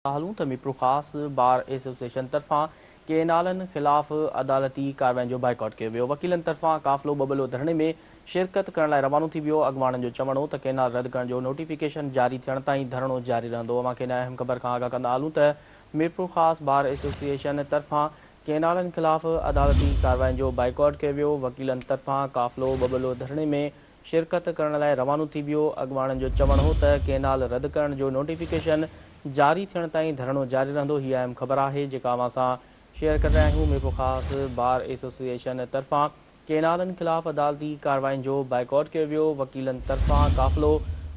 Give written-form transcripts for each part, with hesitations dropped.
هلون ته Mirpurkhas bar association طرفان ڪئنالن خلاف عدالتي ڪارروائين جو بائيڪاٽ ڪيو ويو، وڪيلن طرفان قافلو ٻٻلو ڌرڻي ۾ شرڪت ڪرڻ لاء روانو ٿي ويو، اڳواڻن جو چوڻ هو ته ڪئنال رد ڪرڻ جو نوٽيفڪيشن جاري ٿيڻ تائين ڌرڻو جاري رهندو. اوهان کي هن اهم خبر کان آگاهه ڪندا هلون ته ميرپورخاص بار ايسوسيئيشن طرفان ڪئنالن خلاف عدالتي ڪارروائين جو بائيڪاٽ ڪيو ويو، وڪيلن طرفان قافلو ٻٻلو ڌرڻي ۾ شرڪت ڪرڻ لاء روانو ٿي ويو، اڳواڻن جو چوڻ هو ته ڪئنال رد ڪرڻ جو نوٽيفڪيشن جاري ٿيڻ تائين ڌرڻو جاري رهندو، هي اهم خبر آهي جيڪا اوهان سان شيئر ڪري رهيا آهيون، ميرپورخاص بار ايسوسيئيشن طرفان ڪئنالن خلاف عدالتي ڪارروائين جو بائيڪاٽ ڪيو ويو، وڪيلن طرفان قافلو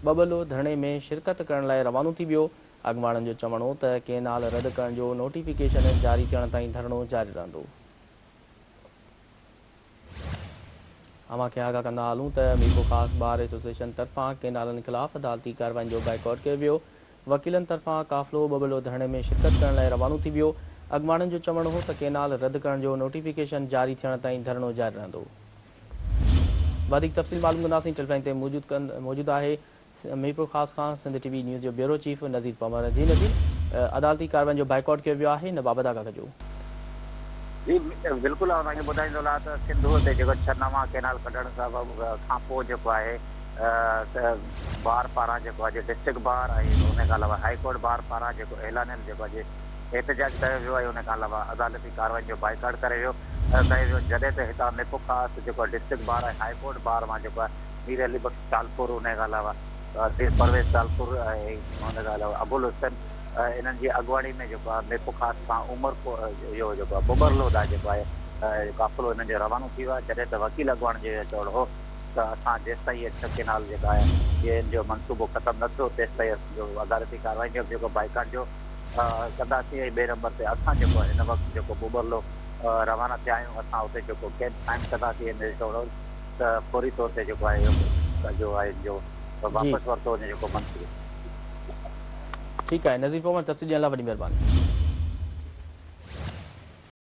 ٻٻلو ڌرڻي ۾ شرڪت ڪرڻ لاء روانو ٿي ويو، اڳواڻن جو چوڻ هو ته ڪئنال رد ڪرڻ جو نوٽيفڪيشن جاري ٿيڻ تائين ڌرڻو جاري رهندو. اوهان کي آگاهه ڪندا هلون ته ميرپورخاص بار ايسوسيئيشن طرفان ڪئنالن خلاف عدالتي ڪارروائين جو بائيڪاٽ ڪيو ويو، وڪيلن طرفان قافلو ٻٻلو ڌرڻي ۾ شرڪت ڪرڻ لاء روانو ٿي ويو، اڳواڻن جو چوڻ هو ته ڪئنال رد ڪرڻ جو نوٽيفڪيشن جاري ٿيڻ تائين ڌرڻو جاري رهندو. وڌيڪ تفصيل معلوم ڪنداسين ٽيليفون لائين تي موجود آهي ميرپورخاص کان سنڌ ٽي وي نيوز جو بيورو چيف نذير پنهور. جي نذير، عدالتي ڪارروائين جو بائيڪاٽ ڪيو ويو آهي، ان بابت آگاهه ڪجو. جي بلڪل آئون توهان کي ٻڌائيندو هلان ته سنڌوء تي جيڪو ڇهه نوان ڪئنال ڪڍڻ سبب کان پوء جيڪو آهي ته بار پاران جيڪو اڄ ڊسٽرڪٽ بار ۽ ان کان علاوه هائي ڪورٽ بار پاران جيڪو اعلانيل جيڪو اڄ احتجاج ڪيو ويو ۽ ان کان علاوه عدالتي ڪارروائين جو بائيڪاٽ ڪري ويو ڪيو ويو جڏهن ته هتان ميرپورخاص جيڪو district bar ۽ high court bar مان جيڪو آهي مير علي بخش ٽالپر ان کان علاوه مير پرويز ٽالپر ۽ ان کان علاوه ابوالحسن انهن جي اڳواڻي ۾ جيڪو آهي ميرپورخاص کان عمرڪوٽ اهو جيڪو آهي ٻٻرلو ڏانهن جيڪو آهي قافلو انهن جو روانو ٿي ويو آهي جڏهن ته وڪيل اڳواڻن جو اهو چوڻ هو ته اسان جيستائين اهي ڇهه ڪينال جيڪا آهي اهي ان جو منصوبو ختم نه ٿيو تيستائين اسان جو عدالتي ڪارروائين جو به جيڪو بائيڪاٽ جو ڪنداسين ۽ ٻئي نمبر تي اسان جيڪو هن وقت جيڪو ٻٻرلو روانا ٿيا آهيون اسان اتي جيڪو ڪيمپ قائم ڪنداسين هن جو چوڻ هو ته فوري طور تي جيڪو آهي اهو جو آهي جو جي واپس ورتو وڃي جيڪو منصوبو. ٺيڪ آهي نذير پومر تفصيل ڏيڻ لاء وڏي مهرباني.